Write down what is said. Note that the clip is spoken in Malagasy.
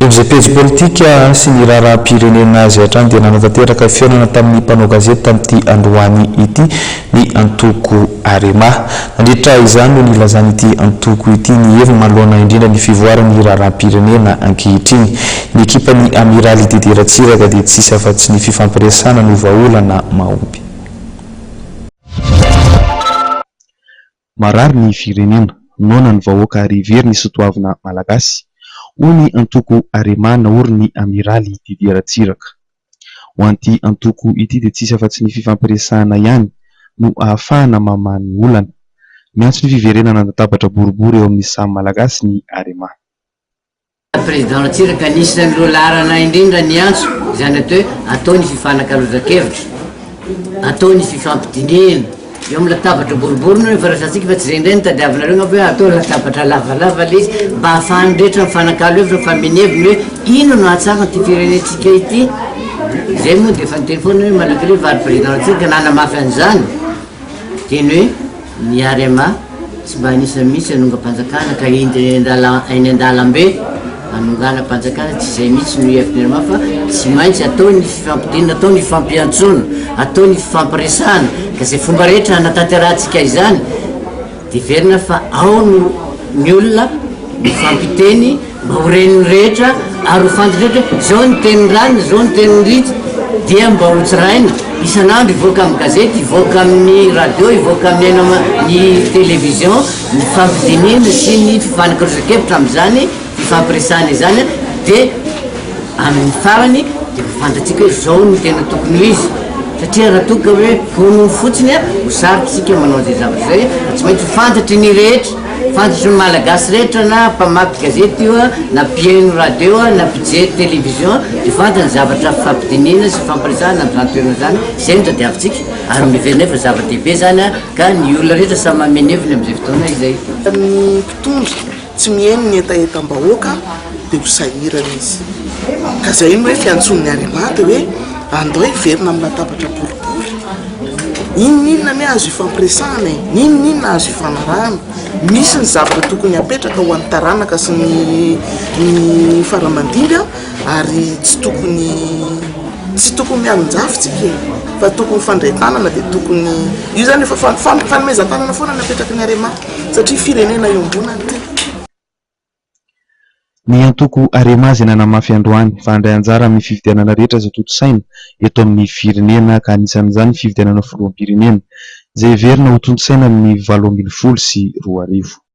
Eo amin'izay pejy politika sy ny raharaham-pirenena azy hatrany dia nanatanteraka fihaonana tamin'ny mpanao gazety tamin'ity androany ity ny antoko Arema. Nandritra izany no nilazan'ity antoko ity ny heviny manoloana indrindra ny fivoaran'ny raharaham-pirenena ankehitriny. Ny ekipan'ny Amiraly Didier Ratsiraka dia tsisy afa-tsy ny fifampiresahana no vahaolana mahomby. Marary ny firenena, noana ny vahoaka ary very ny soatoavina malagasy, hoy ny antoko Arema naorin'ny Amiraly Didier Ratsiraka. Ho an'ity antoko ity dia tsisy afa-tsy ny fifampiresahana ihany no ahafahana mamaha ny olana. Miantso ny fiverenana an-databatra boribory eo amin'ny samy Malagasy ny Arema. Président Ratsiraka anisan'ireo laharana indrindra niantso izany atao hoe atao ny fifanakalozan-kevitra, atao ny fifampidinihina eo amin'ny latabatra boribory no efa resahantsika fa tsy izay indray no tadiavinareo angamba hoe atao latabatra lavalava ilay izy mba ahafahan'ny rehetra mifanakalo hevitra, mifamehy ny heviny hoe inona no hahatsara an'ity firenentsika ity. Izay moa dia efa niteny foana hoe malgré vary Président Ratsiraka nanamafy an'izany teny hoe Ny Arema tsy mba anisan'ny mihitsy hanongam-panjakana ka hidina eny an-dalambe hanonganam-panjakana, tsy izay mihitsy no hevitry ny Arema fa tsy maintsy atao ny fifampidinana, atao ny fifampiantsoana, atao ny fifampiresahana ka izay fomba rehetra hanatanterahantsika izany dia heverina fa ao no ny olona mifampiteny Mba ho ren'ny rehetra ary ho fantatry rehetra hoe zao ny tenin'i Ranona, zao ny tenin'i Rija, dia mba ho tsaraina isan'andro hivoaka amin'ny gazety, hivoaka amin'ny radio, hivoaka amin'ny haino aman, ny télévision, ny fifampidinihana sy ny fifanakalozan-kevitra amin'izany fifampiresahana izany dia amin'ny farany dia ho fantatsika hoe zao no tena tokony ho izy satria raha toa ka hoe honohono fotsiny ho sarotra isika manao an'izay zavatra izay fa tsy maintsy ho fantatry ny rehetra. Fantatry ny Malagasy rehetra na mpamaky gazety io na mpihaino radio na mpijery télévision dia fantany ny zavatra fifampidinihina sy fifampiresahana amin'izany toerana izany, izay no tadiavintsika ary miverina fa zava-dehibe izany ka ny olona rehetra samy manome ny heviny amin'izay fotoana izay. Ny mpitondra tsy mihaino ny hetahetam-bahoaka dia ho sahirana izy. Ka izay no hoe fiantsoan'ny Arema dia hoe andao hiverina amin'ny latabatra boribory. N'inon'inona anie azo ifampiresahana e, n'inon'inona azo ifanarahana. Misy ny zavatra tokony hapetraka ho an'ny taranaka sy ny ny fara aman-dimby ary tsy tokony tsy tokony mialon-jafy tsika e, fa tokony mifandray tanana dia tokony, io zany efa fanomezan-tanana foana no apetraky ny Arema satria firenena iombonana ity. Ny antoko Arema izay nanamafy androany fa handray anjara amin'ny fifidianana rehetra izay tontosaina eto amin'ny firenena ka anisan'izany ny fifidianana filoham-pirenena izay heverina ho tontosaina amin'ny 2018.